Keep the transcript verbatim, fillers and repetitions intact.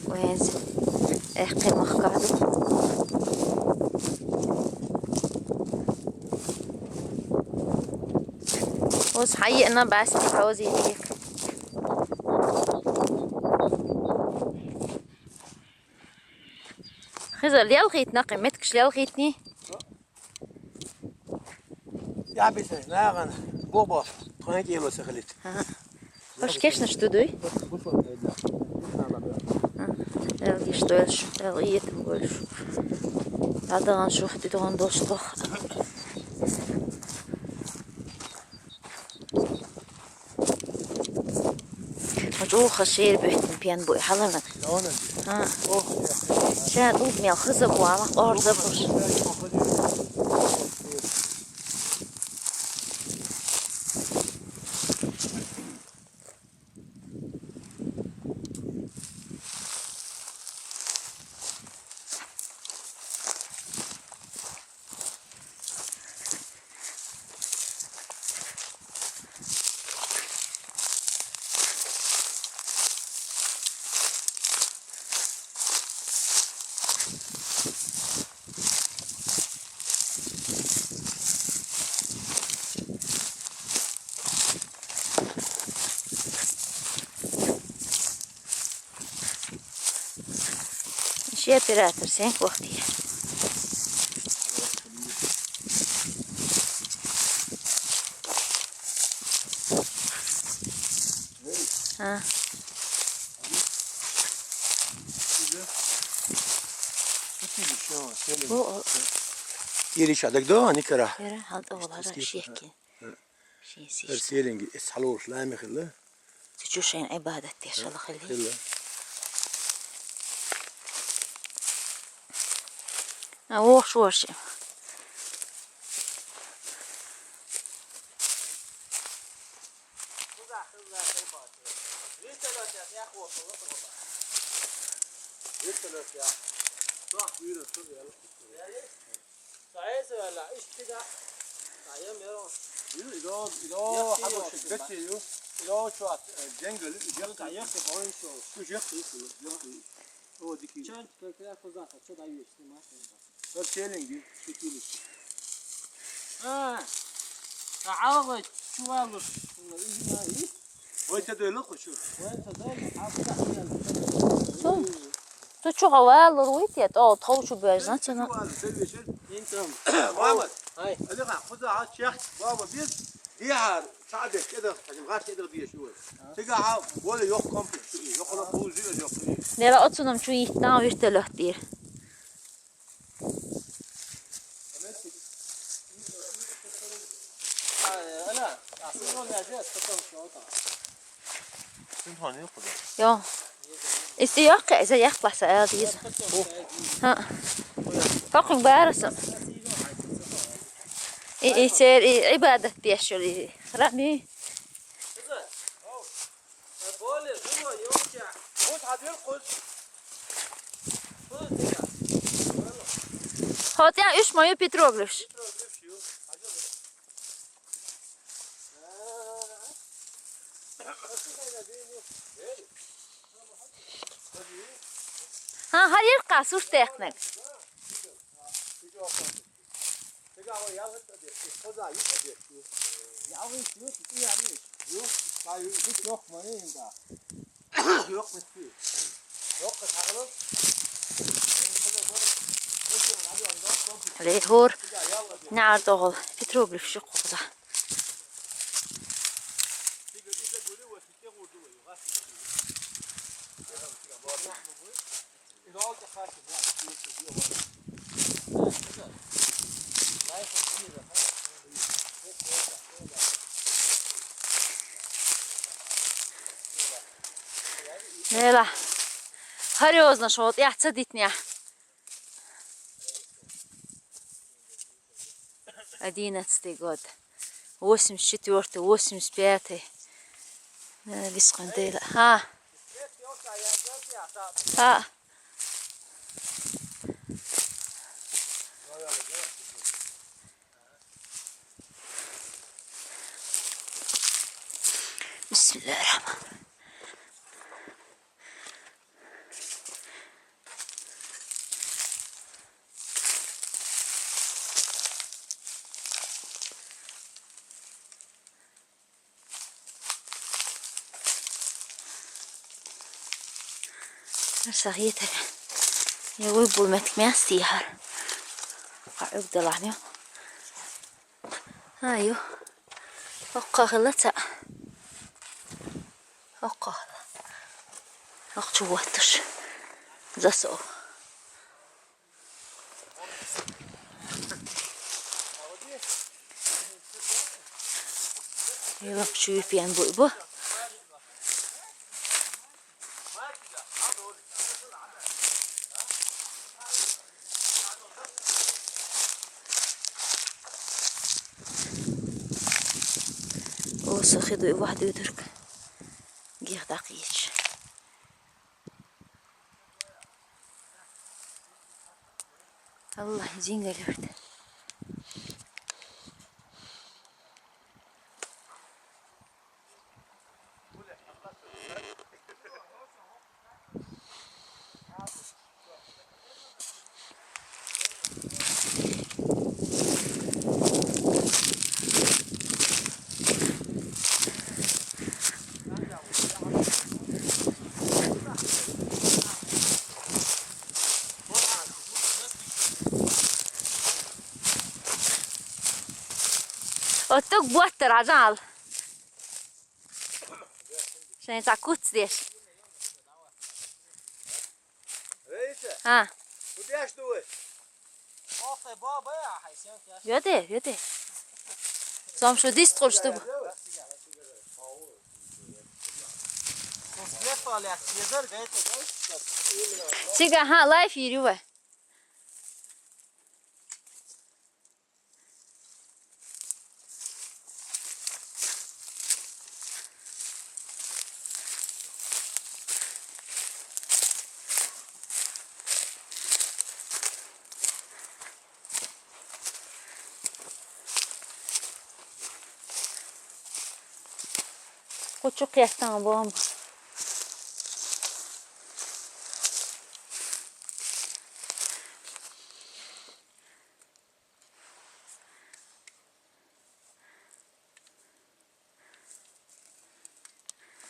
Веза. Эх, къемах каду. Оз хьайиъна басти хьозидик. Хиза лелхитна, къимметкаш лелхитни. Я бисаш, наган, бобо, тхоне кило сахалит. Ага. Хош кешна что дуй? Эл гиш дойл шу, эл иет больше. Адаган шу, ты догон дол шу. Ма чӀоагӀа шер беттан пен буй хьалана. Ха. Ша дуб мел хаза буала, орза буш. Ши оператор сен вахтия. А. Бу о. Ириш адагдо, ани кара. Яра, ханта ола Иште скипа, шеки. Шин сиш. Эр селинги эс хьалуурш лами хилла. Цу чу шайн ибадат деш ала хилли. Хилла. А, ворш, ворш. Ю, идо, идо, хьабуш гачи ю. Идо чуат, э, дженгал, ю, джекти. Ю, джекти, ю, джекти. О, дики. Чан, как я кузата, чё даешь, снимаешь? Эр селинги, шутилиш. А, а, алгы, чувалыш. Ой, тэ дой лохо, чё? Ой, тэ дой, а, куда? Ту чугӀа валур вуй те, тӀо тхов чу беш, значит, ну. Мама, ай. Алиха, худа, а, чех, баба, бир, дияр, садек, эдер, таким, гаш, эдер, дияр, шу. Тига, а, более ёх комплекс, ёх, ла, бузи, ёх. Нера оцунам чу иттан вертолёт дир. Ана, а, син он я же, потом что там. Син хан ёх, да? Йо. Иси йоқ, иза яхласа алдиз. Ха. Какун барасам. И, и сер, и ибадат дешули. Рами. Хотя уж мою Петроглифш. Ха, хар иркъа сурт яхнаг. Ле хор. Наар тогол. Петроглиф ши коза. Нела. Харёзна шо, я цадитня. Одиннадцатый год. Восемьдесят четвёртый, восемьдесят пятый. Э, Лискандела. А. А. بسم الله الرحمن الرحيم. Сагъетар. Йовой булматик мясти яхар. Къа угдалахмё. Айо. Оккахила ца. Оккахила. Охчу ваттуш. Засо. Илак чуйпиян буй бу. О, сахи дуй вахдуй дурк. Гих дакъич. Аллах, жингалерди. Оттук буоттар ажаал. Шен саккут здесь. Видите? А. Куда ж ты? Ох ты, баба, а, хай сен, я. Йоде, йоде. Сом шу дис тхур штуб. Сосклеп, а, ля, езер, гайта, гайта. Сига, ха, лайф йири ва. Кучу кестан бом.